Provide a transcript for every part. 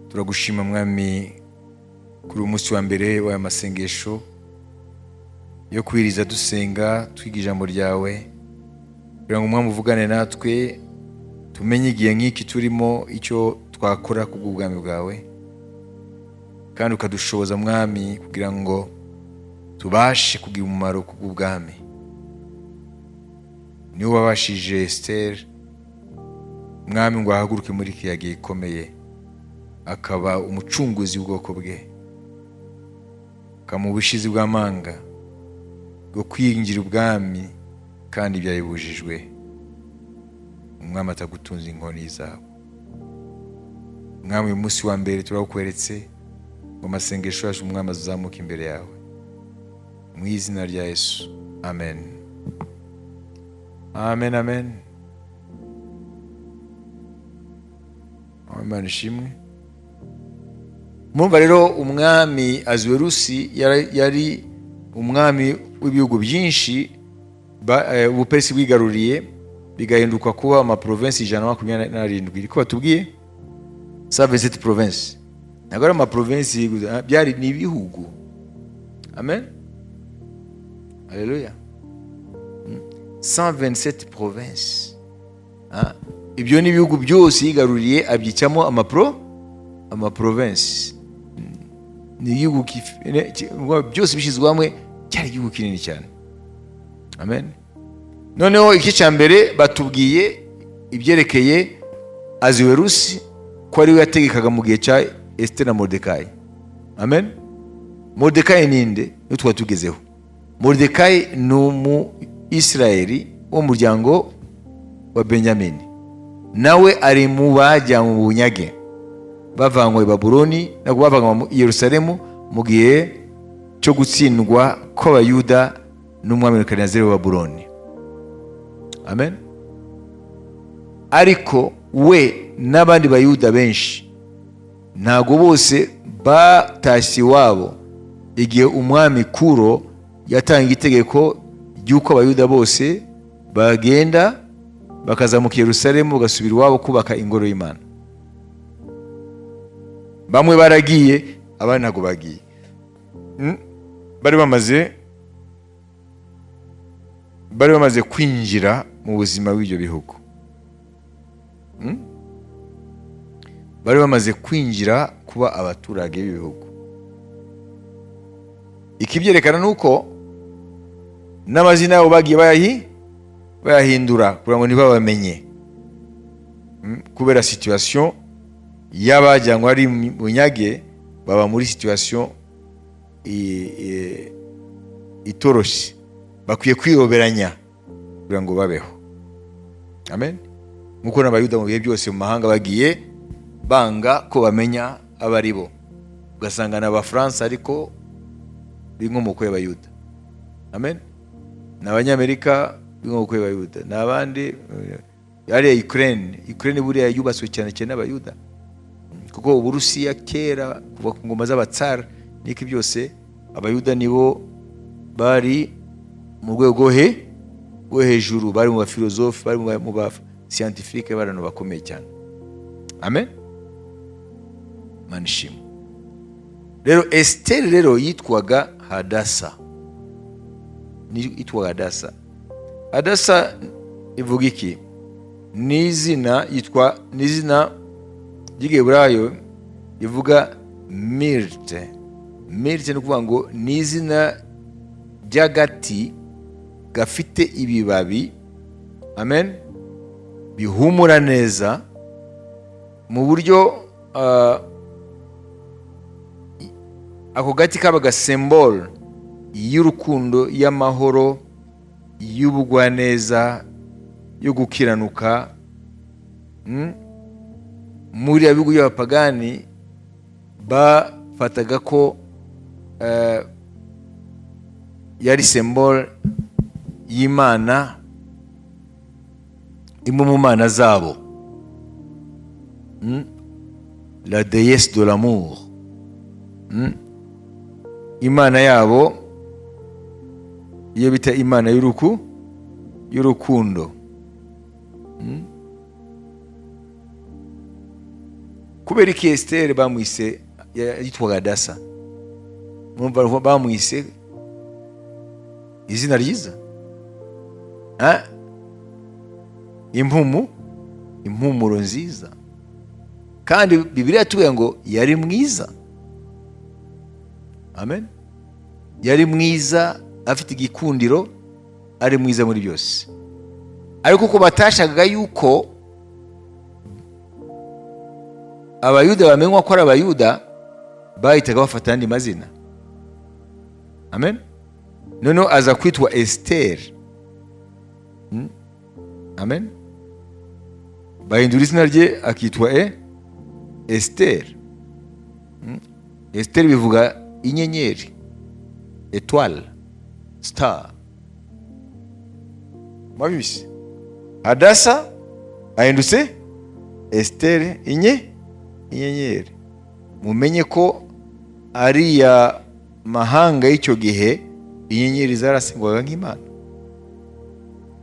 Turagushima, Mwami, kuri uyu munsi wa mbere w'aya masengesho yo kwiriza dusenga, twiga ijambo ryawe, kugira ngo, Umwami, uvugane natwe, tumenye igihe nk'iki turimo icyo twakora kubw'ubwami bwawe, kandi ukadushoboza, Mwami, kugira ngo tubashe kugira umumaro kubw'ubwami. Niwe wabashije Esiteri, Mwami, ngo ahaguruke muri kiriya gihe gikomeye, akaba umucunguzi w'ubwoko bwe, akamuha ubushizi bw'amanga bwo kwinjira ubwami, kandi byari bibujijwe umwami atagutunze inkoni zabo. Mwami, uyu munsi wa mbere turawukweretse ngo amasengesho yacu, Umwami, azamuke imbere yawe, mu izina rya Yesu, amen, amen, amen. Imana ishimwe. Murumva rero, umwami Azuwerusi yari umwami w'ibihugu byinshi Ubuperesi bwigaruriye, bigahinduka kuba amaprovensi 127. Niko batubwiye, 127 province. Ntabwo ari amaprovensi gusa, byari ni ibihugu. Amen, haleluya. 127 province. Ah, ibyo ni ibihugu byose yigaruriye, abyicamo amaprovensi. Ni igihugu byose bishyizwe hamwe cyari igihugu kinini cyane. Amen. Noneho igice cya mbere batubwiye ibyerekeye Azuwerusi, ko ariwe yategekaga mu gihe cya Esiteri na Moridekayi. Amen. Moridekayi ninde? Niyo twaba tugezeho. Moridekayi ni umu Isirayeli wo mu muryango wa Benyamini, nawe ari mu bajyanywe mu bunyage bavanywe i Babuloni, ntabwo bavanywe mu Yerusalemu mu gihe cyo gutsindwa kw'Abayuda n'umwami Nebukadinezari wa Babuloni. Amen. Ariko we n'abandi Bayuda benshi, ntabwo bose batashye iwabo igihe umwami Kuro yatanga itegeko ry'uko Abayuda bose bagenda bakazamuka i Yerusalemu, bagasubira iwabo kubaka ingoro y'Imana. Bamwe baragiye, abandi ntabwo bagiye. Bari bamaze kwinjira mu buzima bw'ibyo bihugu. Bari bamaze kwinjira kuba abaturage b'ibihugu. Ikibyerekana ni uko n'amazina yabo bagiye bayahindura kugira ngo ntibabamenye. Kubera situation y'abajyanywe ari bunyage, baba muri situation itoroshye, bakwiye kwiyoberanya kugira ngo babeho. Amen. Nk'uko n'Abayuda mu bihe byose mu mahanga bagiye banga ko bamenya abo ari bo, ugasanga ni Abafaransa ariko b'inkomoko y'Abayuda. Amen. Ni Abanyamerika b'inkomoko y'Abayuda, ni abandi hariya Ukraine. Ukraine buriya yubatswe cyane cyane n'Abayuda, kuko Uburusiya kera, kuva ku ngoma z'abatsar n'iki byose, Abayuda nibo bari mu rwego rwo hejuru, bari mu bafilozofe, bari mu ba scientifique, bari abantu bakomeye cyane. Amen, Mana ishimwe. Rero Esiteri rero yitwaga Hadasa. Yitwaga Hadasa. Hadasa ivuga iki? Ni izina, yitwa, ni izina ry'Igiheburayo rivuga myrte. Myrte ni ukuvuga ngo ni izina ry'agati gafite ibibabi, amen, bihumura neza mu buryo ako gati kabaga symbole y'urukundo, y'amahoro, y'ubugwaneza, yo gukiranuka. Muri biriya bihugu by'abapagani bafataga ko yari symbole y'Imana, imwe mu mana zabo. La déesse de l'amour. Imana yabo iyo bita imana y'urukundo. Kuko Kubera iki Esiteri bamwise, yitwaga Hadasa, murumva bamwise izina ryiza? Ah? Impumuro nziza. Kandi Bibiliya yatubwiye ngo yari mwiza. Amen. Yari mwiza, afite igikundiro, ari mwiza muri byose. Ariko ko batashakaga yuko Abayuda bamenywa ko ari Abayuda, bahitaga bafata andi mazina. Amen. Noneho aza kwitwa Esiteri. Amen. Bahindura izina rye, akitwa Esiteri. Esiteri bivuga inyenyeri, étoile, star. Mwabizi, Hadasa ahindutse Esiteri, inyenyeri. Mumenye ko ariya mahanga y'icyo gihe inyenyeri zarasengwaga nk'Imana.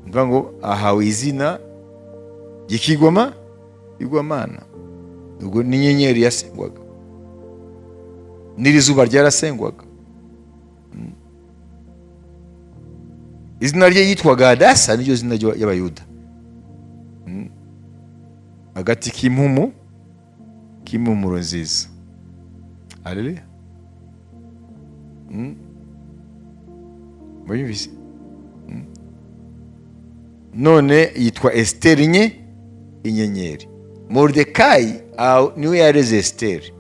Mvuga ngo ahawe izina ry'ikigwama igwamana, ubwo n'inyenyeri yasengwaga, n'iri zuba ryarasengwaga. Izina rye yitwaga Hadasa, niryo zina ry'Abayuda. Agati k'impumuro nziza. Haleluya. Murabyumvise? None yitwa Esiteri, inyenyeri. Moridekayi niwe yareze Esiteri,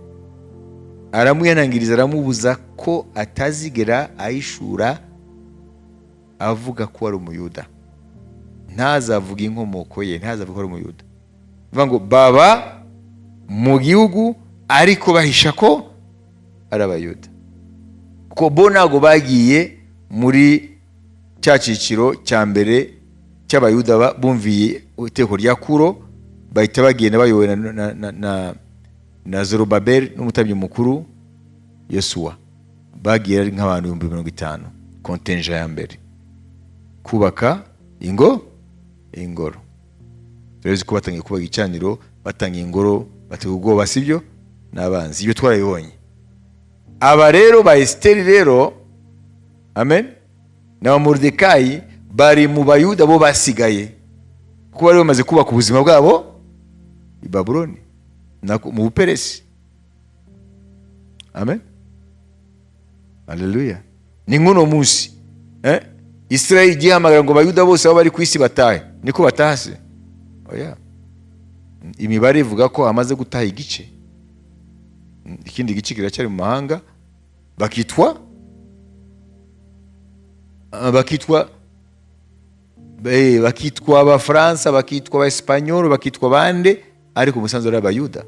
aramwihanangiriza, aramubuza ko atazigera ayishura avuga ko ari Umuyuda, ntazavuge inkomoko ye, ntazavuge ko ari Umuyuda. Bivuga ngo baba mu gihugu ariko bahisha ko ari Abayuda, kuko bo ntabwo bagiye muri cya cyiciro cya mbere cy'Abayuda bumviye iteko rya Kuro, bahita bagenda bayobowe na Zorobabeli n'umutambyi mukuru Yosuwa. Bagiye ari nk'abantu 50,000, contingent ya mbere, kubaka ingoro. Turabizi ko batangiye kubaka igicaniro, batangiye ingoro, batega ubwoba, sibyo, n'abanzi. Ibyo twarabibonye. Aba rero ba Esiteri rero, amen, na Moridekayi bari mu Bayuda bo basigaye, kuko bari bamaze kubaka ubuzima bwabo i Babuloni, mu Buperesi. Amen, haleluya. Ni nk'uno munsi, Israel igiye ihamagara ngo Abayuda bose aho bari ku isi batahe. Niko bataha se? Oya. Imibare ivuga ko hamaze gutaha igice, ikindi gice kiracyari mu mahanga, bakitwa Abafaransa, bakitwa Abaespanyol, bakitwa bande, ariko umusanzu ari Abayuda.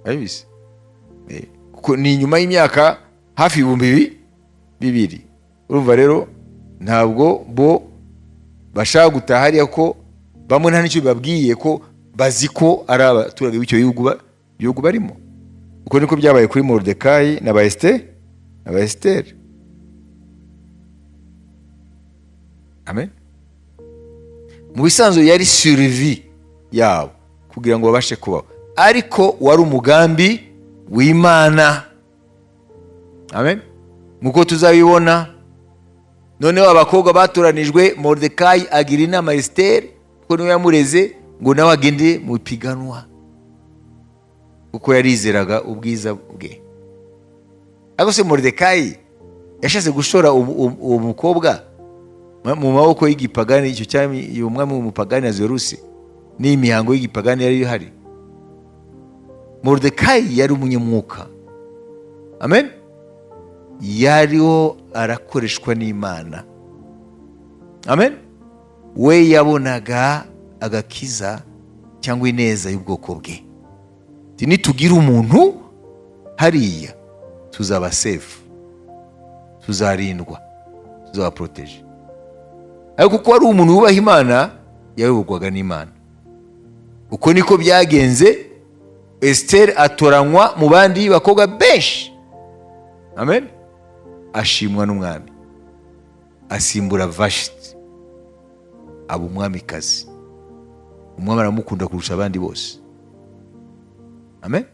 Abizi kuko ni inyuma y'imyaka hafi 2000. Urumva rero ntabwo bo bashaka gutaha hariya, ko bamwe nta n'icyo bibabwiye, ko bazi ko ari abaturage b'icyo bihugu barimo. Uko niko byabaye kuri Moridekayi na ba Esiteri. Amen. Mu bisanzwe yari survie yabo kugira ngo babashe kubaho, ariko wari umugambi w'Imana. Amen. Nkuko tuzabibona, noneho abakobwa batoranijwe, Moridekayi agira inama Esiteri, kuko niwe yamureze, ngo nawe agende mu ipiganwa, kuko yarizeraga ubwiza bwe. Ariko se Moridekayi yashatse gushora uwo mukobwa mu maboko y'igipagani, icyo cyami, uwo mwami w'umupagani Azuwerusi, n'imihango y'igipagani yari ihari? Moridekayi yari umunyamwuka. Amen. Yariho arakoreshwa n'Imana. Amen. We yabonaga agakiza cyangwa ineza y'ubwoko bwe. Ati, nitugira umuntu hariya tuzaba safe, tuzarindwa, tuzaba protégé. Ariko kuko wari umuntu wubaha Imana, yayoborwaga n'Imana. Uko niko byagenze, Esiteri atoranywa mu bandi bakobwa benshi. Amen. Ashimwa n'umwami, asimbura Vashiti, aba umwamikazi. Umwami aramukunda kurusha abandi bose. Amen,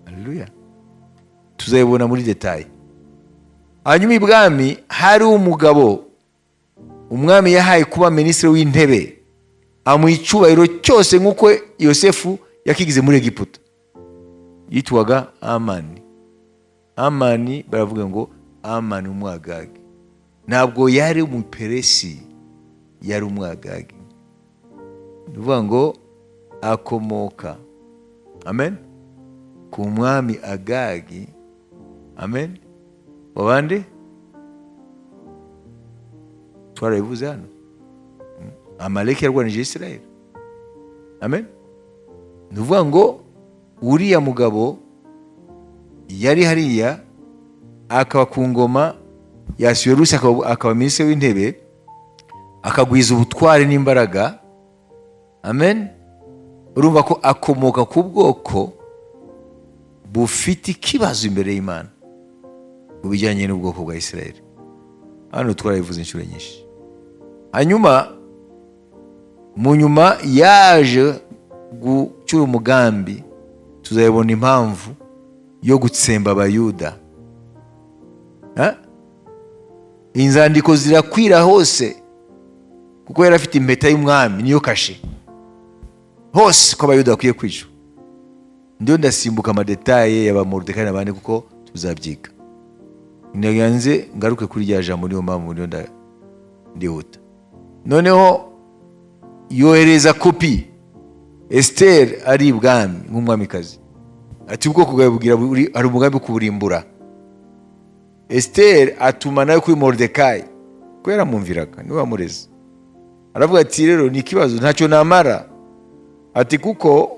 haleluya. Tuzayibona muri détails. Hanyuma ibwami hari umugabo umwami yahaye kuba minisitiri w'intebe, amuha icyubahiro cyose nk'uko Yosefu yakigize muri Egiputa. Yitwaga Amani. Amani, baravuga ngo Amani Umwagagi. Ntabwo yari Umuperesi, yari Umwagagi. Ni ukuvuga ngo akomoka, amen, ku mwami Agagi, amen, wabande twarabivuze hano. Amaleki yarwanije Israel, amen. Ni ukuvuga ngo uriya mugabo yari hariya, akaba ku ngoma ya Ahasuwerusi, akaba minisitiri w'intebe, akagwiza ubutwari n'imbaraga, amen. Urumva ko akomoka ku bwoko bufite ikibazo imbere y'Imana mu bijyanye n'ubwoko bwa Israel. Hano twarabivuze inshuro nyinshi. Hanyuma mu nyuma yaje gucura umugambi, tuzabibona impamvu, yo gutsemba Abayuda. Ha? Inzandiko zirakwira hose, kuko yari afite impeta y'umwami, niyo kashe hose ko Abayuda bakwiye kwicwa. Ndiyo ndasimbuka ama détails y'aba Moridekayi n'abandi, kuko tuzabyiga. Nze ngaruke kuri rya jambo, niyo mpamvu niyo ndihuta. Noneho yohereza kopi. Esiteri ari ibwami nk'umwamikazi, ati: "Ubwoko bwawe bubwira hari umugambi wo kuburimbura." Esiteri atuma nawe kuri Moridekayi, ko yaramwumviraga, niwe wamureze. Aravuga ati: "Rero ni ikibazo, ntacyo namara," ati, "kuko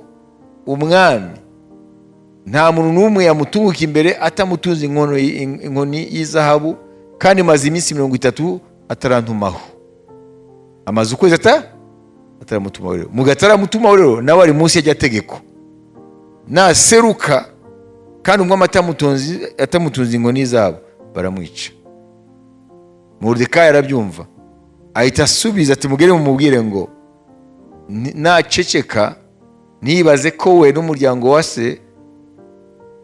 umwami nta muntu n'umwe yamutunguka imbere atamutunze inkoni y'izahabu, kandi maze iminsi 30 atarantumaho." Amaze ukwezi ataramutumaho. Rero mu ataramutumaho, rero nawe ari munsi y'iryo tegeko, naseruka kandi umwami atamutunze inkoni y'izahabu, baramwica. Moridekayi arabyumva, ahita asubiza ati: "Mugere mumubwire ngo naceceka ntibaze ko we n'umuryango wa se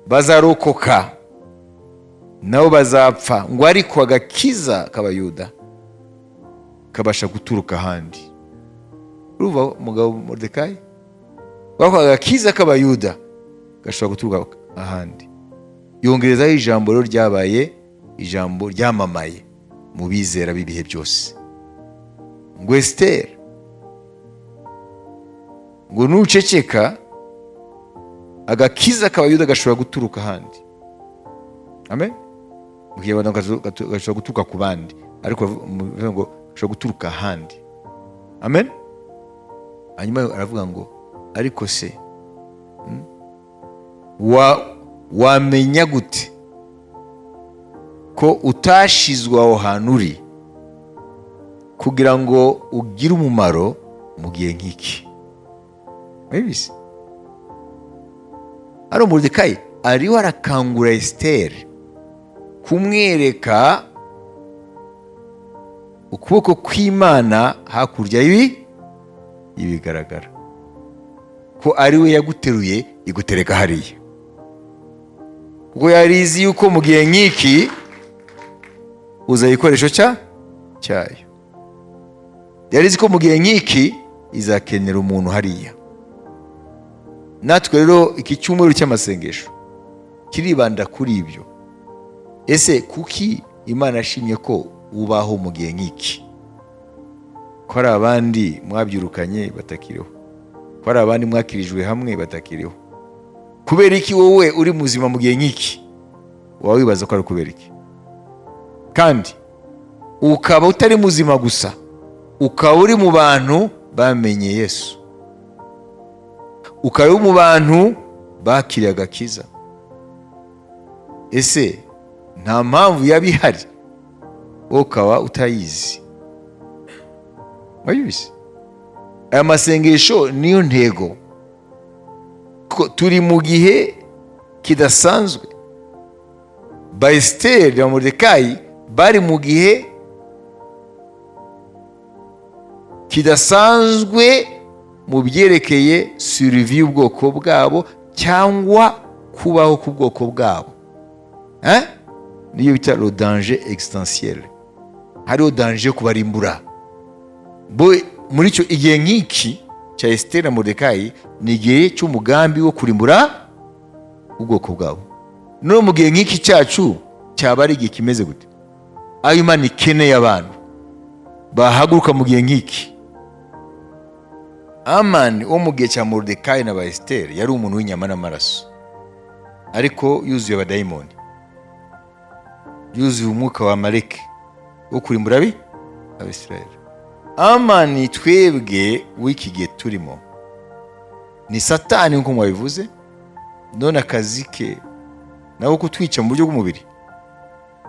bazarokoka, nabo bazapfa," ngo ariko agakiza k'Abayuda kabasha guturuka ahandi. Urumva umugabo Moridekayi, ngo agakiza k'Abayuda gashobora guturuka ahandi. Yongerezaho ijambo rero ryabaye ijambo ryamamaye mu bizera b'ibihe byose, ngo: "Esiteri, ngo nuceceka, agakiza k'Abayuda gashobora guturuka ahandi." Amen. Mu Kinyarwanda gashobora guturuka ku bandi, ariko bavuga ngo gashobora guturuka ahandi. Amen. Hanyuma aravuga ngo: "Ariko se wamenya gute ko utashizwe aho hantu uri kugira ngo ugire umumaro mu gihe nk'iki?" Murabizi, hano Moridekayi ariho arakangura Esiteri, kumwereka ukuboko kw'Imana hakurya y'ibigaragara, ko ari we yaguteruye igutereka hariya, kuko yari izi yuko mu gihe nk'iki uza igikoresho cyayo. Yari izi ko mu gihe nk'iki izakenera umuntu hariya. Natwe rero iki cyumweru cy'amasengesho kiribanda kuri ibyo. Ese kuki Imana yashimye ko ubaho mu gihe nk'iki, ko hari abandi mwabyirukanye batakiriho, ko hari abandi mwakirijwe hamwe batakiriho? Kubera iki wowe uri muzima mu gihe nk'iki? Waba wibaza ko ari kubera iki? Kandi ukaba utari muzima gusa, ukaba uri mu bantu bamenye Yesu, ukaba uri mu bantu bakiriye agakiza. Ese nta mpamvu yaba ihari, wowe ukaba utayizi? Wabizi, aya masengesho niyo ntego. Ko turi mu gihe kidasanzwe. Ba Esiteri na Moridekayi bari mu gihe kidasanzwe. Mu byerekeye survie y'ubwoko bwabo cyangwa kubaho ku bwoko bwabo. Hein? Niyo bita le danger existentiel. Hariho danger yo kubarimbura bo. Muri icyo igihe nk'iki cya Esiteri na Moridekayi, ni igihe cy'umugambi wo kurimbura ubwoko bwabo. No mu gihe nk'iki cyacu, cyaba ari igihe kimeze gute, aho Imana ikeneye abantu bahaguruka mu gihe nk'iki? Amani wo mu gihe cya Moridekayi na ba Esiteri yari umuntu w'inyama n'amaraso, ariko yuzuye abadayimoni, yuzuye umwuka wa Amaleki wo kurimbura Abisirayeli. Amani twebwe w'iki gihe turimo ni Satani, nk'uko mwabivuze. None akazi ke nawe kutwica mu buryo bw'umubiri?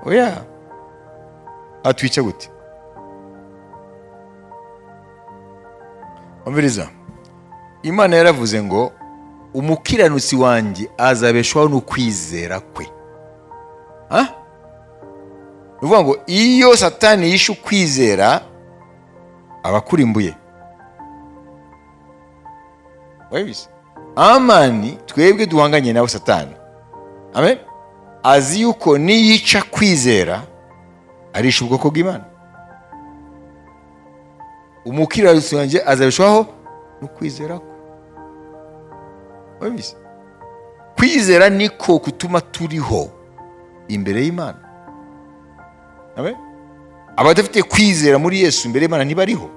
Oya. Atwica gute? Umviriza, Imana yaravuze ngo: "Umukiranutsi wanjye azabeshwaho n'ukwizera kwe." Ha? Ni ukuvuga ngo iyo Satani yishe ukwizera, aba akurimbuye. Wabizi, Amani twebwe duhanganye nawe, Satani, amen, azi yuko niyica kwizera, arisha ubwoko bw'Imana. "Umukiranutsi wanjye azabeshwaho no kwizera kwe." Wabizi, kwizera niko kutuma turiho imbere y'Imana. Amen. Abadafite kwizera muri Yesu, imbere y'Imana ntibariho.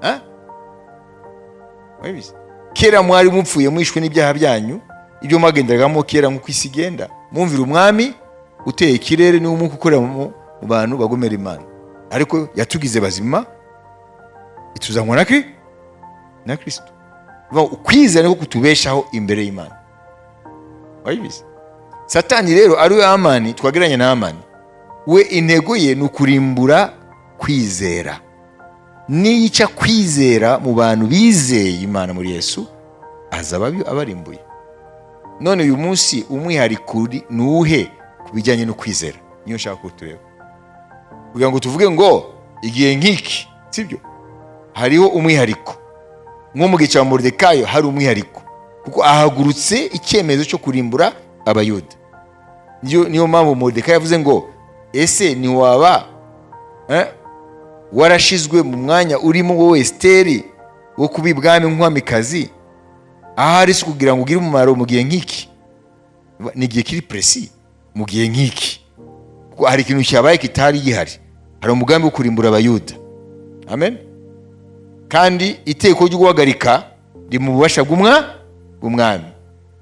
Ha? Wabizi, kera mwari mupfuye, mwishwe n'ibyaha byanyu, ibyo mwagenderagamo kera nk'uko isi igenda, mwumvira umwami uteye ikirere, niwo umwuka ukorera mu bantu bagomera Imana. Ariko yatugize bazima, ituzanwa na Kristo. Bivuga ngo ukwizera niko kutubeshaho imbere y'Imana. Wabizi, Satani rero, ari we Amani twagereranya na Amani, we intego ye ni ukurimbura kwizera. Niyica kwizera mu bantu bizeye Imana muri Yesu, azaba abarimbuye. None uyu munsi umwihariko ni uwuhe ku bijyanye no kwizera? Niyo nshaka ko tureba, kugira ngo tuvuge ngo igihe nk'iki, sibyo, hariho umwihariko. Nko mu gihe cya Moridekayo hari umwihariko, kuko ahagurutse icyemezo cyo kurimbura Abayuda. Niyo mpamvu Moridekayo yavuze ngo: "Ese ntiwaba warashizwe mu mwanya urimo wowe Esiteri wo kuba ibwami nk'umwamikazi, ahari si kugira ngo ugire umumaro mu gihe nk'iki?" Ni igihe kiri précis, mu gihe nk'iki, kuko hari ikintu cyabaye kitari gihari. Hari umugambi wo kurimbura Abayuda, amen. Kandi iteko ryo guhagarika riri mu bubasha bw'umwami.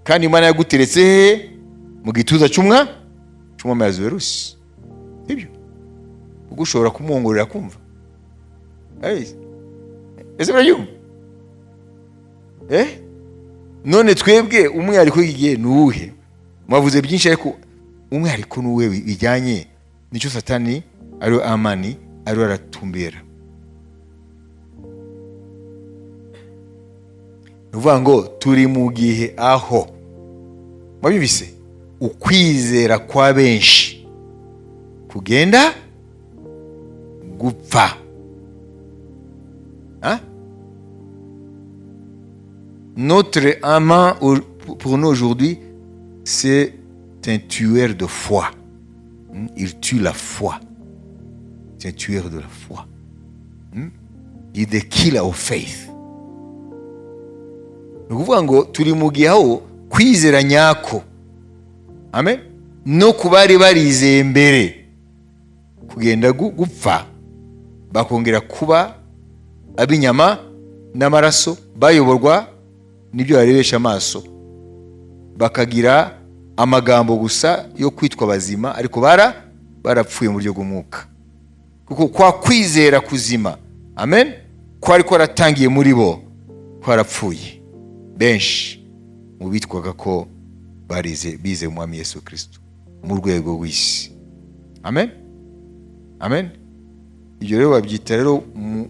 Kandi Imana yaguteretse hehe? Mu gituza cy'umwami Ahasuwerusi, sibyo? Ubwo ushobora kumwongorera kumva. Ese murabyumva? None twebwe umwihariko w'iki gihe ni uwuhe? Mwavuze byinshi, ariko umwihariko ni uwuhe bijyanye nicyo Satani, ariwe Amani, ariwe aratumbera? Ni ukuvuga ngo turi mu gihe aho, mwabibise, ukwizera kwa benshi kugenda gupfa. Hein? Notre Haman pour nous aujourd'hui, c'est un tueur de foi. Il tue la foi. C'est un tueur de la foi. Il est the killer of faith. Ni ukuvuga ngo turi mu gihe aho kwizera nyako, amen, no ku bari barizeye mbere, kugenda gupfa, bakongera kuba ab'inyama n'amaraso, bayoborwa n'ibyo barebesha amaso, bakagira amagambo gusa yo kwitwa bazima, ariko barapfuye mu buryo bw'umwuka, kuko kwa kwizera kuzima, amen, kwari kwaratangiye muri bo, kwarapfuye. Benshi mu bitwaga ko barize, bize umwami Yesu Kristo mu rwego rw'isi, amen, amen. Ibyo rero babyita rero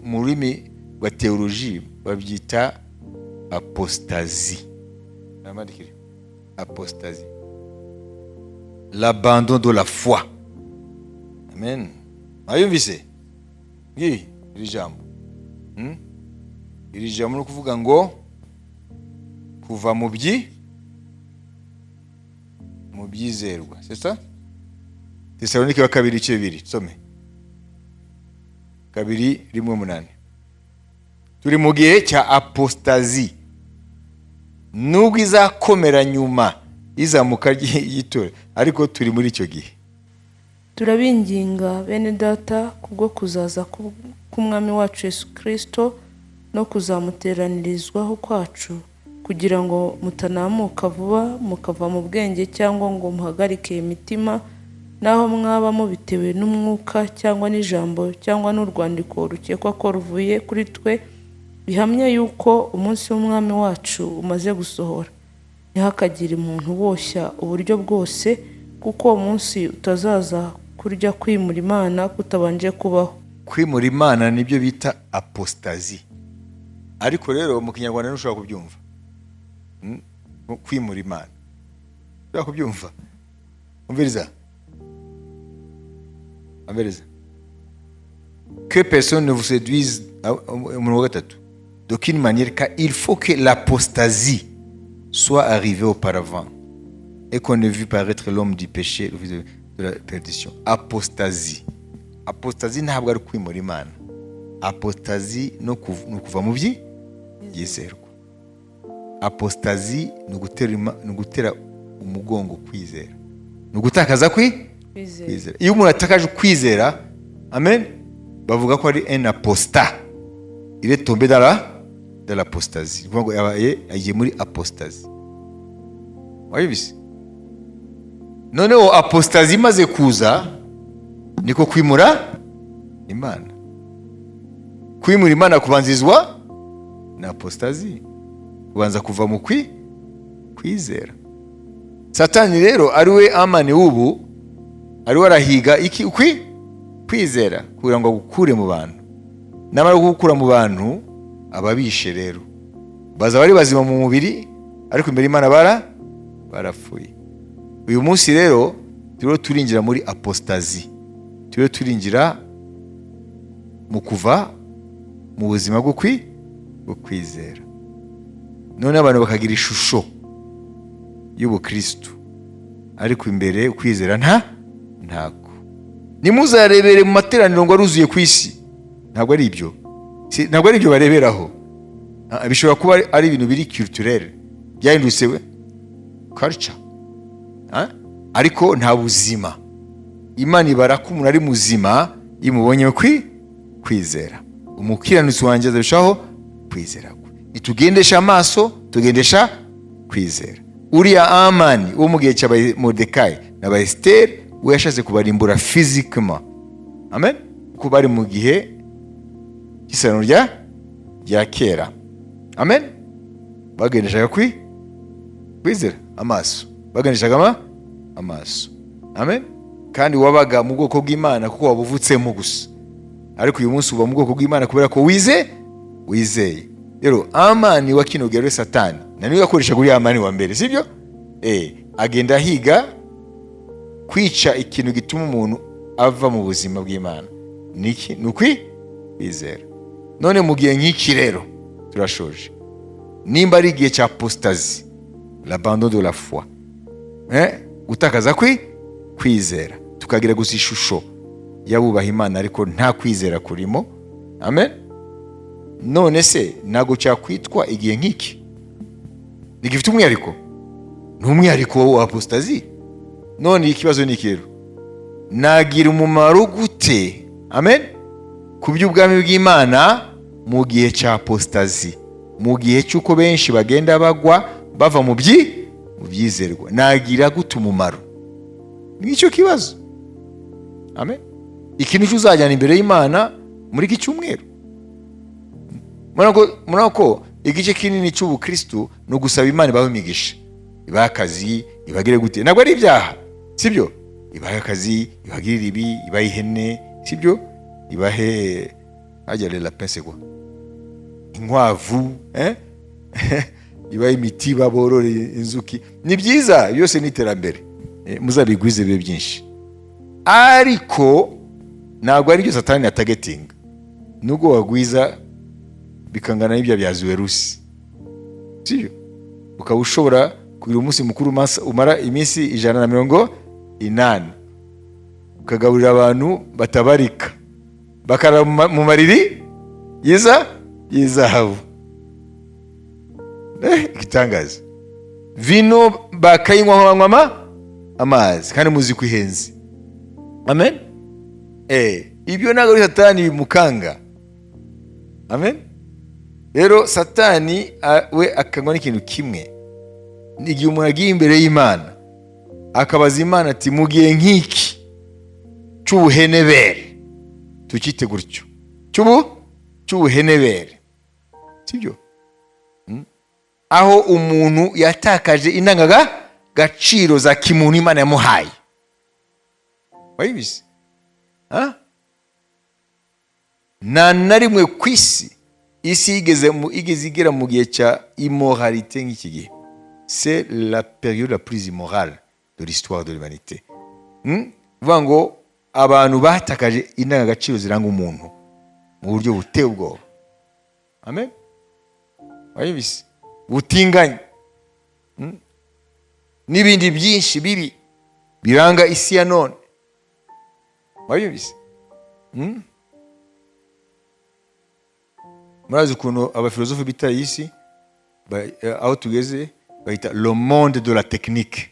mu rurimi rwa théologie babyita apostasie. Namandikire apostasie, l'abandon de la foi, amen. Mwayumvise ngiyi iri jambo? Iri jambo ni ukuvuga ngo kuva mu byizerwa, c'est ça? Tesalonike wa kabiri, ibice 2, some 2:1-8. Turi mu gihe cya apostasie, nubwo izakomera nyuma y'izamuka ry'itorero, ariko turi muri icyo gihe. Turabinginga, bene Data, kubwo kuzaza k'Umwami wacu Yesu Kirisito no kuzamuteranirizwaho kwacu, kugira ngo mutanamuka vuba mukava mu bwenge cyangwa ngo muhagarike imitima, naho mwaba mubitewe n'umwuka cyangwa n'ijambo cyangwa n'urwandiko rukekwa ko ruvuye kuri twe, bihamya yuko umunsi w'Umwami wacu umaze gusohora. Ntihakagire umuntu uboshya uburyo bwose, kuko uwo munsi utazaza kurya kwimura Imana kutabanje kubaho. Kwimura Imana nibyo bita apostasie, ariko rero mu Kinyarwanda ntushobora kubyumva. Kwimura Imana ushobora kubyumva? Umviriza, umviriza: "Que personne ne vous séduise", umurongo wa gatatu, "d'aucune manière, car il faut que l'apostasie soit arrivée auparavant et qu'on ait vu paraître l'homme du péché, le fils de la perdition." Apostasie, apostasie ntabwo ari kwimura Imana. Apostasie ni ukuva mu byizerwa. Apostasie ni ugutera umugongo kwizera, ni ugutakaza Kwizera. kwizera. Iyo umuntu atakaje kwizera, amen, bavuga ko ari un apostat, il est tombé dans l'apostasie. Ni ukuvuga ngo yabaye agiye muri apostasie. Wabibise? Noneho apostasie imaze kuza, niko kwimura Imana. Kwimura Imana kubanzirizwa na apostasie, kubanza kuva mu kwizera. Satani rero, ari we Amani w'ubu, ariwe arahiga iki? Kwizera, kugira ngo agukure mu bantu. Namara kugukura mu bantu, ababishe rero baza bari bazima mu mubiri, ariko imbere y'Imana barapfuye. Uyu munsi rero turiho turinjira muri apostasie, turiho turinjira mu kuva mu buzima bwo kwizera. None abantu bakagira ishusho y'ubukristu, ariko imbere ukwizera ntako. Ntimuzarebere mu materaniro ngo aruzuye ku isi. Ntabwo ari ibyo. Ntabwo ari ibyo bareberaho. Bishobora kuba ari ibintu biri culturel, byahindutse we culture. Ariko nta buzima. Imana ibara ko umuntu ari muzima iyo imubonye kwizera. Umukiranutsi wanjye azarushaho kwizera kwe. Ntitugendesha amaso, tugendesha kwizera. Uriya Amani wo mu gihe cya Moridekayi na ba Esiteri, we yashatse kubarimbura physiquement, amen, kuko bari mu gihe cy'isezerano rya kera, amen. Bagendeshaga kwizera amaso, bagendeshaga amaso, amen. Kandi wabaga mu bwoko bw'Imana kuko wabuvutsemo gusa, ariko uyu munsi uba mu bwoko bw'Imana kubera ko wizeye. Rero Amani wa kino gihe ari Satani, na niwe yakoreshaga uriya Amani wa mbere, sibyo? Agenda ahiga kwica ikintu gituma umuntu ava mu buzima bw'Imana. Niki? Ni ukwizera. None mu gihe nk'iki rero, turashoje, nimba ari igihe cya apostasie, l'abandon de la foi, gutakaza kwizera, tukagira gusa ishusho y'abubaha Imana ariko nta kwizera kurimo, amen. None se ntabwo cyakwitwa igihe nk'iki ntigifite umwihariko? Ni umwihariko wa apostasie. None ikibazo ni iki rero: nagira umumaro gute, amen, ku by'ubwami bw'Imana mu gihe cya apostasie, mu gihe cy'uko benshi bagenda bagwa bava mu byizerwa? Nagira gute umumaro? Nicyo kibazo, amen. Iki nicyo uzajyana imbere y'Imana muri iki cyumweru. Murabona ko igice kinini cy'ubukristu ni ugusaba Imana ibahe imigisha, ibahe akazi, ibagire gute. Ntabwo ari ibyaha, sibyo? Ibahe akazi, ibagirire ibi, ibahe ihene, sibyo? Ibahe hajya le lapin, c'est quoi, inkwavu, eh? Ibahe imitiba, borore inzuki. Ni byiza byose, ni iterambere. Muzabigwize bibe byinshi, ariko ntabwo ari byo Satani yatargetinga. Nubwo wagwiza bikangana n'ibya bya Zuwerusi, sibyo? Ukaba ushobora kugira umunsi mukuru umara iminsi 180, ukagaburira abantu batabarika, bakarara mu mariri y'izahabu. Igitangaza, vino bakayinywa nk'abanywa amazi, kandi muzi ko ihenze. Amen. Ibyo ntabwo ari Satani bimukanga. Amen. Rero Satani we akangwa n'ikintu kimwe: igihe umuntu agiye imbere y'Imana akabaza Imana ati: "Mu gihe nk'iki cy'ubuhenebere," tukite gutyo, cy'ubuhenebere, sibyo? Aho umuntu yatakaje indangagaciro za kimuntu Imana yamuhaye, wayibizi? Ha? Nta na rimwe ku isi isi igeze igera mu gihe cya immoralité nk'iki gihe. C'est la période la plus immorale de l'histoire de l'humanité. Uvuga ngo abantu batakaje indangagaciro ziranga umuntu mu buryo buteye ubwoba. Amen. Wayibise butinganye. N'ibindi byinshi bibi biranga isi ya none, wayibise? Murazi ukuntu abafilozofe bita iyi si aho tugeze, bayita le monde de la technique.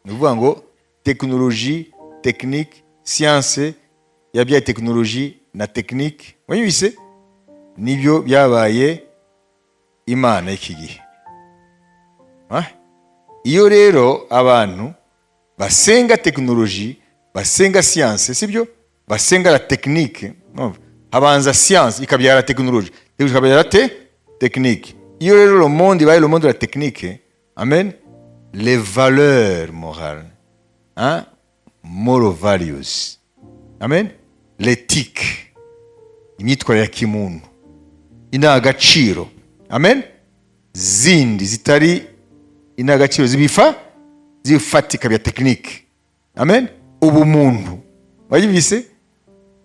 Ni ukuvuga ngo tekinoloji, technique, science yabyaye tekinoloji na technique, wayibise? Nibyo byabaye Imana y'iki gihe. Ah? Iyo rero abantu basenga tekinoloji, basenga siyanse, sibyo, basenga la technique, urumva? Habanza siyanse ikabyara tekinoloji, tekinoloji ikabyara technique. Iyo rero le monde ibaye le monde de la technique, amen, les valeurs morales, hein? Moral values, amen, l'éthique, imyitwarire ya kimuntu, indangagaciro, amen, zindi zitari indangagaciro zifatika bya technique, amen, ubumuntu, wayibise,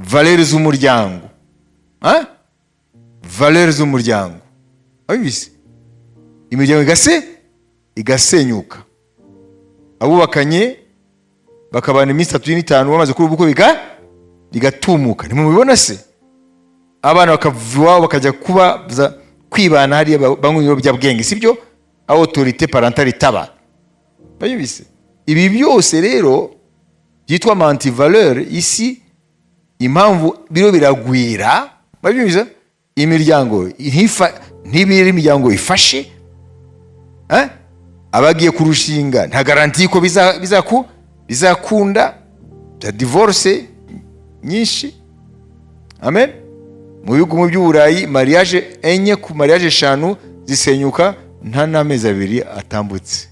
valeurs z'umuryango, hein? Valeurs z'umuryango, wabibise? Imiryango igasenyuka, abubakanye bakabana iminsi 3 n'5 bamaze kuba ubukwe bigatumuka. Ntimubibona se? Abana bakava iwabo bakajya kuba kwibana hariya, banywa ibiyobyabwenge, sibyo? Aho autorité parentale itaba, bayibise? Ibi byose rero byitwa antivaleurs. Isi impamvu biro biragwira, babyumvise? Imiryango ntibiri imiryango ifashe, eh? Abagiye kurushinga nta garantie ko bizakunda, bya divorce nyinshi. Amen. Mu bihugu mu by'Uburayi, mariage enye ku mariage eshanu zisenyuka nta n'amezi 2 atambutse,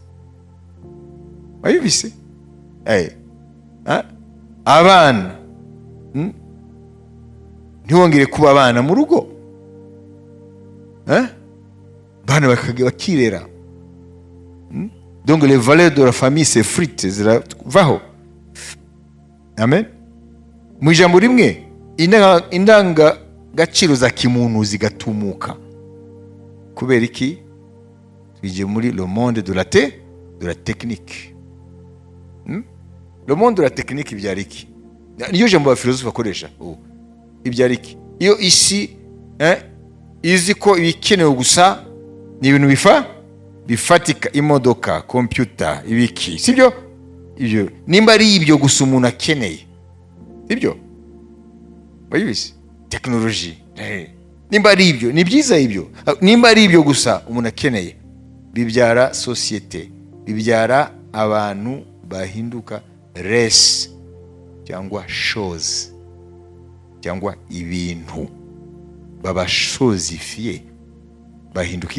wayibise? Ah? Abana, Ntiwongere kuba abana mu rugo, eh? Bana bakirera. Donc les valeurs de la famille s'effritent, ziravaho. Amen. Mu ijambo rimwe, indangagaciro za kimuntu zigatumuka. Kubera iki? Twigiye muri le monde de la technique. Le monde de la technique ibyara iki? Niyo jambo abafilozofe bakoresha ubu. Ibyara iki? Iyo isi izi ko ibikenewe gusa ni ibintu bifatika, imodoka, kompiyuta, ibiki, sibyo? Ibyo nimba ari ibyo gusa umuntu akeneye, sibyo? Bayibizi, tekinoloji, nimba ari ibyo, ni byiza ibyo. Nimba ari ibyo gusa umuntu akeneye, bibyara sosiyete, bibyara abantu bahinduka res cyangwa chose cyangwa ibintu, baba chosifiés, bahinduka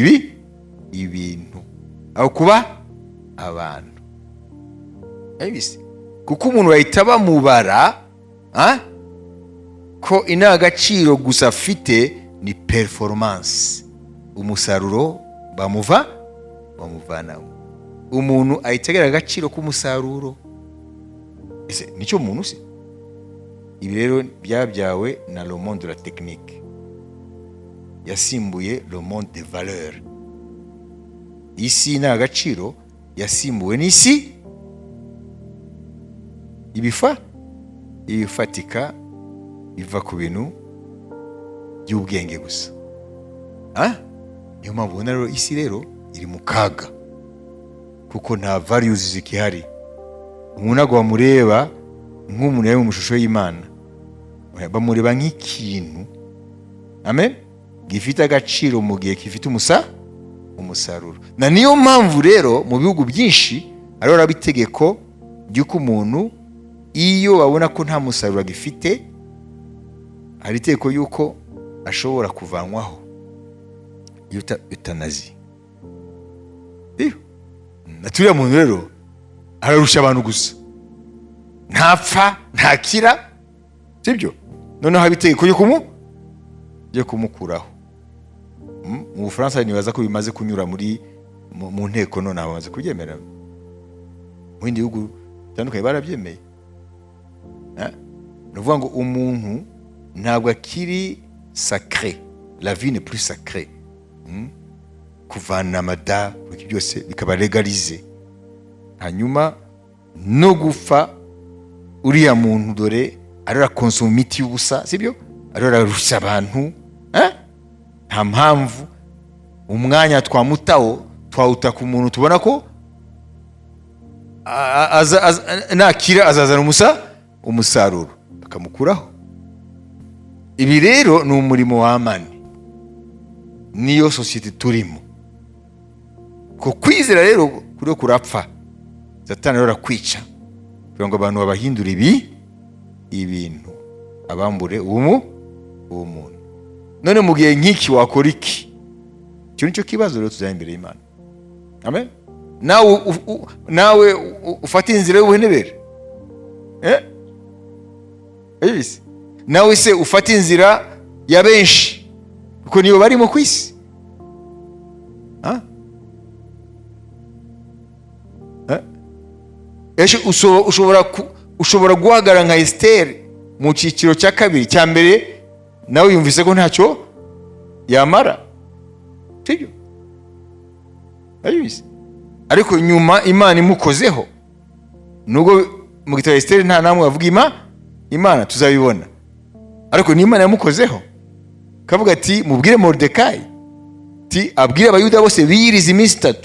ibintu aho kuba abantu. Ayibise? Kuko umuntu bahita bamubara, ah? Ko indangagaciro gusa afite ni performance, umusaruro bamuvanamo. Umuntu ahita agira agaciro k'umusaruro. Ese nicyo muntu se? Ibi rero byabyawe na le monde de la technique. Yasimbuye le monde des valeurs. Isi y'indangagaciro yasimbuwe n'isi ibifatika biva ku bintu by'ubwenge gusa. Ah? Niyo mpamvu ubona rero isi rero iri mu kaga, kuko nta values zikihari. Umuntu ntabwo bamureba nk'umuntu yari mu shusho y'Imana, bamureba nk'ikintu, amen, gifite agaciro mu gihe gifite umusaruro. Na niyo mpamvu rero mu bihugu byinshi hariho raba itegeko ry'uko umuntu iyo babona ko nta musaruro agifite, hari itegeko y'uko ashobora kuvanwaho, euthanasie. Iyo na turiya muntu rero ararusha abantu gusa, ntapfa, ntakira, sibyo? Noneho haba itegeko ryo kumukuraho. Mu Bufaransa nibaza ko bimaze kunyura muri mu nteko, none bamaze kubyemera. Mu bindi bihugu bitandukanye barabyemeye. Eh? Ni ukuvuga ngo umuntu ntabwo akiri sacré, la vie n'est plus sacrée. Kuvana amada, ibyo byose bikaba légalisé, hanyuma no gupfa uriya muntu, dore ariho arakonsoma imiti y'ubusa, sibyo? Ariho ararusha abantu, eh? Nta mpamvu umwanya twamutaho twawuta ku muntu tubona ko nakira azazana umusaruro, bakamukuraho. Ibi rero ni umurimo wa Amani, niyo sosiyete turimo. Ko kwizera rero kuriho kurapfa. Satani rero arakwica kugira ngo abantu babahindure ibintu, abambure ubumuntu. None mu gihe nk'iki wakora iki? Icyo nicyo kibazo rero tuzajya imbere y'Imana, amen. Nawe ufate inzira y'ubuhenebere, eh? Urabizi? Nawe se ufate inzira ya benshi, kuko niyo barimo ku isi. Ah? Eh? Ese ushobora guhagarara nka Esiteri mu cyiciro cya kabiri? Cya mbere nawe yumvise ko ntacyo yamara, sibyo? Urabizi? Ariko nyuma Imana imukozeho, nubwo mu gitabo Esiteri nta namwe bavuga Imana, tuzabibona, ariko ni Imana yamukozeho, kavuga ati: "Mubwire Moridekayi ti abwire Abayuda bose biyiriza iminsi 3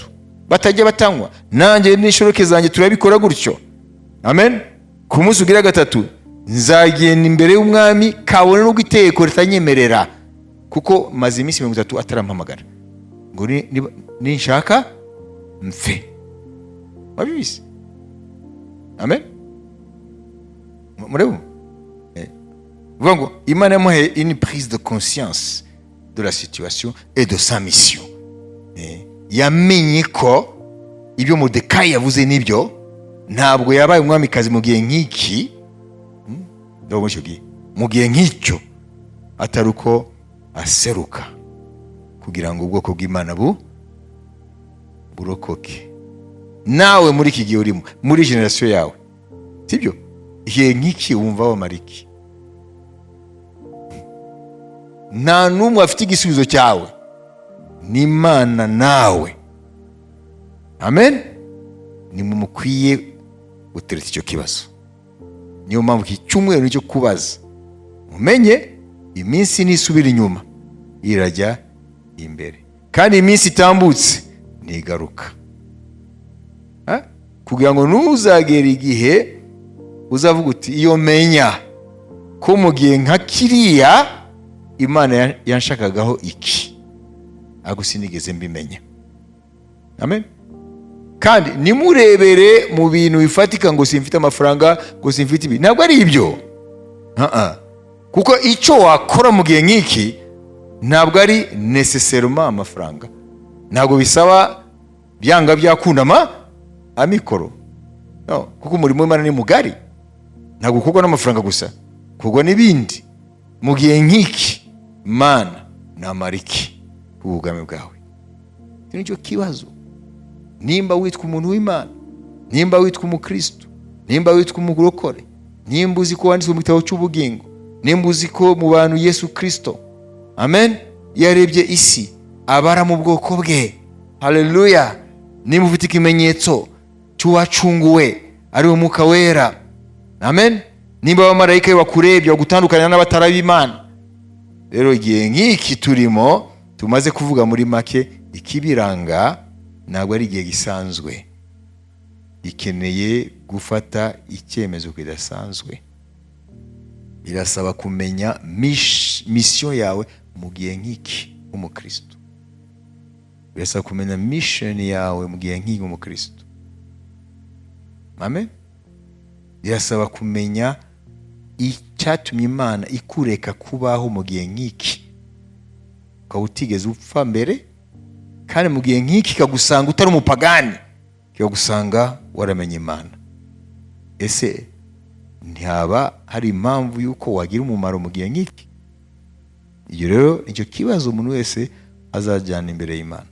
batajya batanywa, nanjye n'inshoreke zanjye turabikora gutyo, amen. Ku munsi ugira gatatu nzagenda imbere y'umwami, kabone n'ubwo itegeko ritanyemerera, kuko maze iminsi 30 atarampamagara, ngo ninshaka mfe." Wabizi? Amen. Mureba, uvuga ngo Imana yamuhaye une prise de conscience de la situation et de sa mission. Yamenye ko ibyo Moridekayi yavuze nibyo, ntabwo yabaye umwamikazi mu gihe nk'iki. Ndabona muri icyo gihe, mu gihe nk'icyo, atari uko aseruka kugira ngo ubwoko bw'Imana burokoke. Nawe muri iki gihe urimo, muri génération yawe, sibyo? Igihe nk'iki wumva wamara iki? Nta n'umwe afite igisubizo cyawe, ni Imana nawe, amen. Ni mu mukwiye gutereta icyo kibazo. Niyo mpamvu iki cyumweru nicyo kubaza, mumenye iminsi nisubira inyuma, irajya imbere, kandi iminsi itambutse ntigaruka. Ha? Kugira ngo ntuzagere igihe uzavuga uti: "Iyo menya ko mu gihe nka kiriya Imana yanshakagaho iki, ariko sinigeze mbimenya." Amen. Kandi nimurebere mu bintu bifatika ngo simfite amafaranga, ngo simfite ibi, ntabwo ari ibyo. Ah-ah. Kuko icyo wakora mu gihe nk'iki ntabwo ari nécessairement amafaranga, ntabwo bisaba byanga byakunda amikoro, no, kuko umurimo w'Imana ni mugari, ntabwo ukorwa n'amafaranga gusa, ukorwa n'ibindi. Mu gihe nk'iki, Mana, namara iki ku bwami bwawe? Iki nicyo kibazo. Nimba witwa umuntu w'Imana, nimba witwa umukristo, nimba witwa umurokore, nimba uzi ko wanditswe mu gitabo cy'ubugingo, nimba uzi ko mu bantu Yesu Kristo, amen. Iyo arebye isi abara mu bwoko bwe. Haleluya! Niba ufite ikimenyetso cy'uwacunguwe ari we Mwuka Wera, amen. Nimba abamarayika be bakurebye bagutandukanya n'abatari ab'Imana. Rero igihe nk'iki turimo, tumaze kuvuga muri make ikibiranga, ntabwo ari igihe gisanzwe, gikeneye gufata icyemezo kidasanzwe. Birasaba kumenya mission yawe mu gihe nk'iki nk'umukristo. Birasaba kumenya mission yawe mu gihe nk'iki nk'umukristo, amen. Birasaba kumenya icyatumye Imana ikureka kubaho mu gihe nk'iki, ukaba utigeze upfa mbere, kandi mu gihe nk'iki ikagusanga utari umupagani, ikagusanga waramenye Imana. Ese ntihaba hari impamvu y'uko wagira umumaro mu gihe nk'iki? Iyo rero icyo kibazo umuntu wese azajyana imbere y'Imana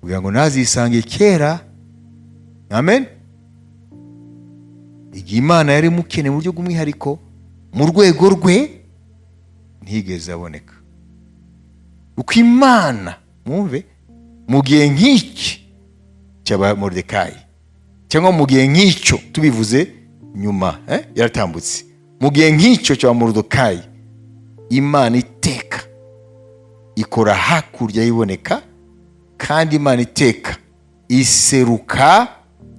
kugira ngo ntazisange kera, amen, igihe Imana yari imukeneye mu buryo bw'umwihariko mu rwego rwe ntiyigeze aboneka. Uko Imana, mwumve, mu gihe nk'iki cy'aba Moridekayi, cyangwa mu gihe nk'icyo tubivuze nyuma, yaratambutse, mu gihe nk'icyo cya Moridekayi, Imana iteka ikora hakurya y'iboneka, kandi Imana iteka iseruka,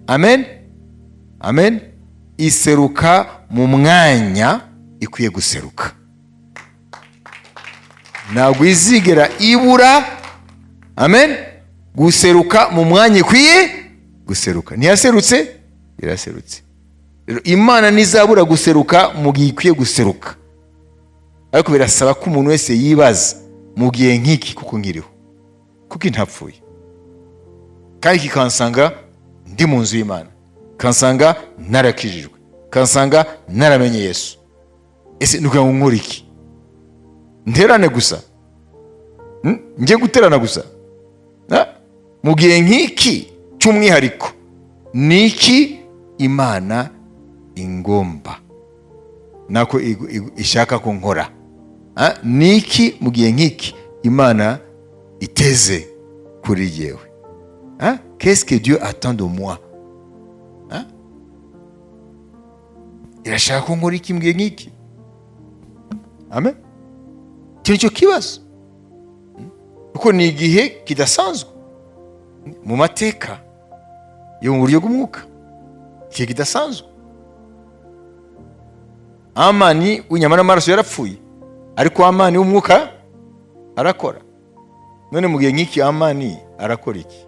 amen, amen, iseruka mu mwanya ikwiye guseruka. Ntabwo izigera ibura, amen, guseruka mu mwanya ikwiye guseruka. Ntiyaserutse, iraserutse. Rero Imana ntizabura guseruka mu gihe ikwiye guseruka, ariko birasaba ko umuntu wese yibaza: mu gihe nk'iki kuko nkiriho, kuko ntapfuye, kandi kikansanga ndi mu nzu y'Imana, kansanga narakijijwe, kansanga naramenye Yesu, ese ni ukugira ngo nkore iki? Nterane gusa? Njye guterana gusa? Mu gihe nk'iki cy'umwihariko, ni iki Imana ingomba nako ishaka ko nkora? Ni iki mu gihe nk'iki Imana iteze kuri yewe? Qu'est-ce que Dieu attend de moi? Irashaka ko nkora iki mu gihe nk'iki? Amen. Icyo nicyo kibazo, kuko ni igihe kidasanzwe mu mateka yo mu buryo bw'umwuka, igihe kidasanzwe. Amani w'inyama n'amaraso yarapfuye, ariko Amani w'umwuka arakora. None mu gihe nk'iki Amani arakora iki?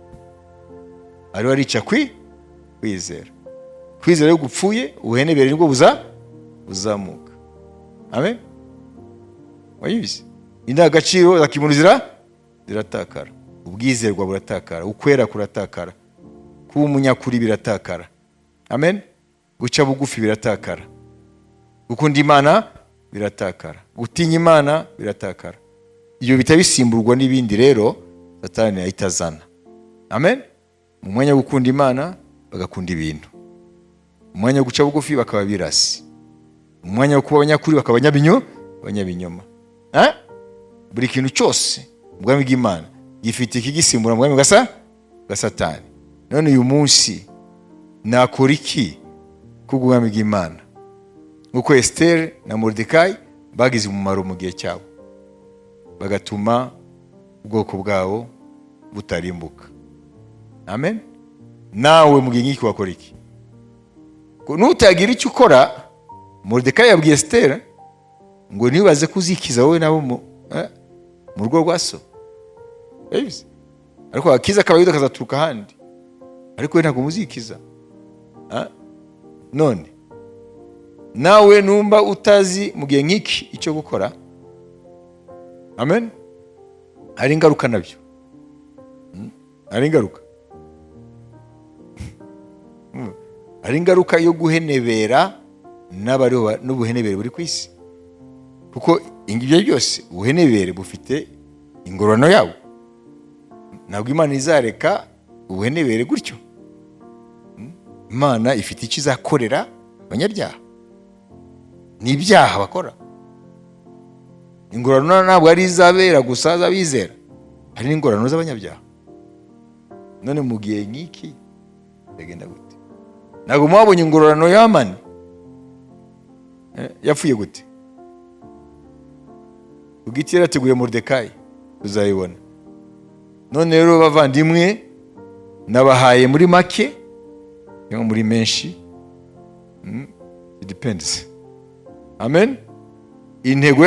Ariho arica kwizera. Kwizera iyo gupfuye, ubuhenebere nibwo buzamuka, amen. Wayibizi, indangagaciro za kimuntu ziratakara, ubwizerwa buratakara, ukwera kuratakara, kuba umunyakuri biratakara, amen, guca bugufi biratakara, gukunda Imana biratakara, gutinya Imana biratakara. Ibyo bihita bisimburwa n'ibindi rero Satani ahita azana, amen. Mu mwanya wo gukunda Imana bagakunda ibintu, mu mwanya wo guca bugufi bakaba birasi, mu mwanya wo kuba abanyakuri bakaba abanyabinyoma. Eh? Buri kintu cyose mu bwami bw'Imana gifite ikigisimbura mu bwami bwa Satani. None uyu munsi nakora iki kubw'ubwami bw'Imana, nk'uko Esiteri na Moridekayi bagize umumaro mu gihe cyabo, bagatuma ubwoko bwabo butarimbuka? Amen. Nawe mu gihe nk'iki wakora iki? Ko nutagira icyo ukora, Moridekayi yabwiye Esiteri ngo ntibaze kuzikiza wowe nabo mu rugo rwa so. Urabizi? Ariko akiza k'Abayuda kazaturuka ahandi, ariko we ntabwo muzikiza. Ah? None nawe numba utazi mu gihe nk'iki icyo gukora, amen, hari ingaruka nabyo. Hari ingaruka. Hari ingaruka yo guhenebera n'abariho n'ubuhenebere buri ku isi, kuko ibyo byose ubuhenebere bufite ingororano yabo. Ntabwo Imana izareka ubuhenebere gutyo. Imana ifite icyo izakorera abanyabyaha n'ibyaha bakora. Ingororano ntabwo ari izabera gusa z'abizera, hari n'ingororano z'abanyabyaha. None mu gihe nk'iki biragenda gute? Ntabwo mwabonye ingororano y'Amani? Yapfuye gute? Ku giti yarateguye Moridekayi, tuzayibona. None rero bavandimwe, nabahaye muri make cyangwa muri menshi, it depends. Amen. Intego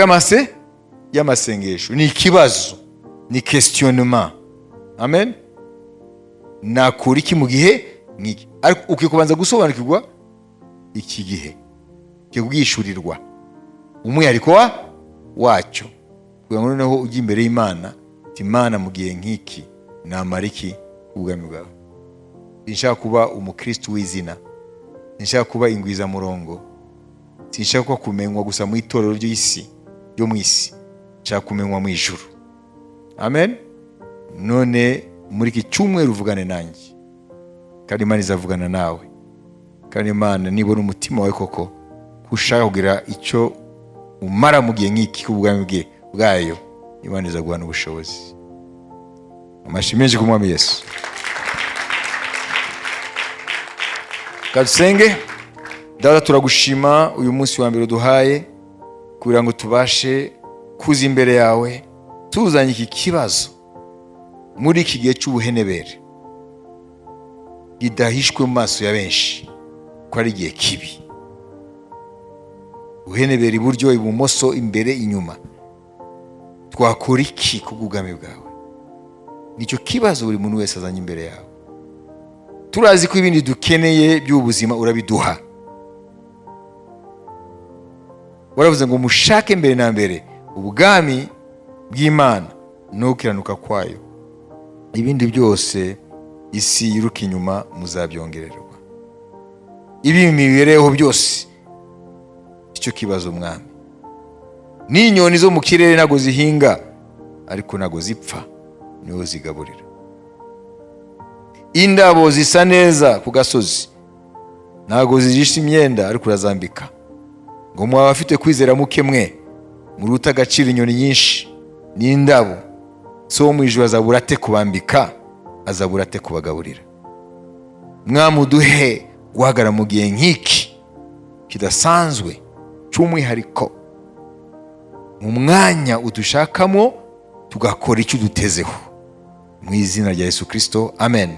y'amasengesho ni ikibazo, ni questionnement. Amen. Nakora iki mu gihe nk'iki? Ariko ukwiye kubanza gusobanukirwa iki gihe, ukwiye kubwishyurirwa umwihariko wacyo, kugira ngo noneho ujye imbere y'Imana uti: "Imana, mu gihe nk'iki namara iki ubwami bwawe? Sinshaka kuba umukristo w'izina, sinshaka kuba ingwizamurongo, sinshaka kuba kumenywa gusa mu itorero ry'isi, ryo mu isi, nshaka kumenywa mu ijuru." Amen. None muri iki cyumweru uvugane nanjye, kandi Imana izavugana nawe. Kandi Imana nibona umutima wawe koko ko ushaka kugira icyo umara mu gihe nk'iki k'ubwami bwe bwayo, Imana izaguhana ubushobozi. Amashyi menshi ku Mwami Yesu. Kadusenge. Data, turagushima uyu munsi wa mbere uduhaye kugira ngo tubashe kuza imbere yawe tuzanye iki kibazo muri iki gihe cy'ubuhenebere gidahishwe mu maso ya benshi ko ari igihe kibi. Ubuhenebere iburyo, ibumoso, imbere, inyuma. Twakora iki ku bw'ubwami bwawe? Nicyo kibazo buri muntu wese azanye imbere yawe. Turazi ko ibindi dukeneye by'ubuzima urabiduha. Waravuze ngo mushake mbere na mbere ubwami bw'Imana no gukiranuka kwayo, ibindi byose isi yiruka inyuma muzabyongererwa. Ibi mibereho byose icyo kibazo, Mwami. N'inyoni zo mu kirere ntabwo zihinga, ariko ntabwo zipfa, niho zigaburira. Indabo zisa neza ku gasozi ntabwo zijisha imyenda, ariko urazambika. Ngo mwaba afite kwizera muke mwe, muruta agaciro inyoni nyinshi n'indabo, so wo mu ijuru azabura ate kubambika, azabura ate kubagaburira? Mwamuduhe guhagarara mu gihe nk'iki kidasanzwe cy'umwihariko, mu mwanya udushakamo, tugakora icyo udutezeho. Mu izina rya Yesu Kirisito, amen,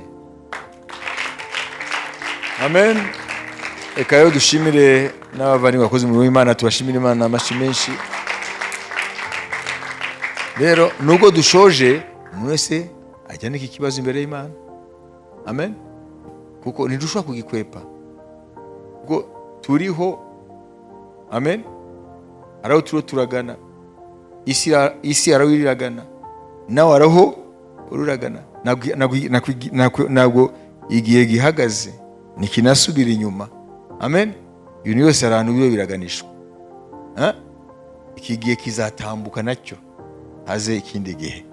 amen. Reka rero dushimire n'abavandimwe bakoze umurimo w'Imana, tubashimire Imana amashyi menshi. Rero nubwo dushoje, umuntu wese ajyana iki kibazo imbere y'Imana. Amen. Kuko ntidushobora kugikwepa, kuko turiho. Amen. Hari aho turiho turagana, isi hari aho iragana, nawe hari aho uragana. Ntabwo igihe gihagaze, ntikinasubira inyuma. Amen. Ibintu byose hari ahantu biba biraganishwa. Iki gihe kizatambuka nacyo, haze ikindi gihe.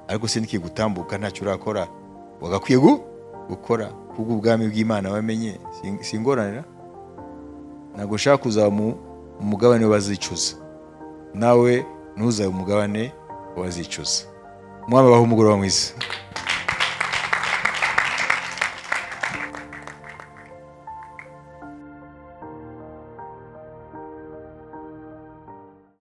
Ariko se nikigutambuka ntacyo urakora wagakwiye gukora kubw'ubwami bw'Imana wamenye? Singoranira, ntabwo ushaka kuzaba mu mugabane w'abazicuza, nawe ntuzabe umugabane w'abazicuza. Mwami abahe umugoroba mwiza.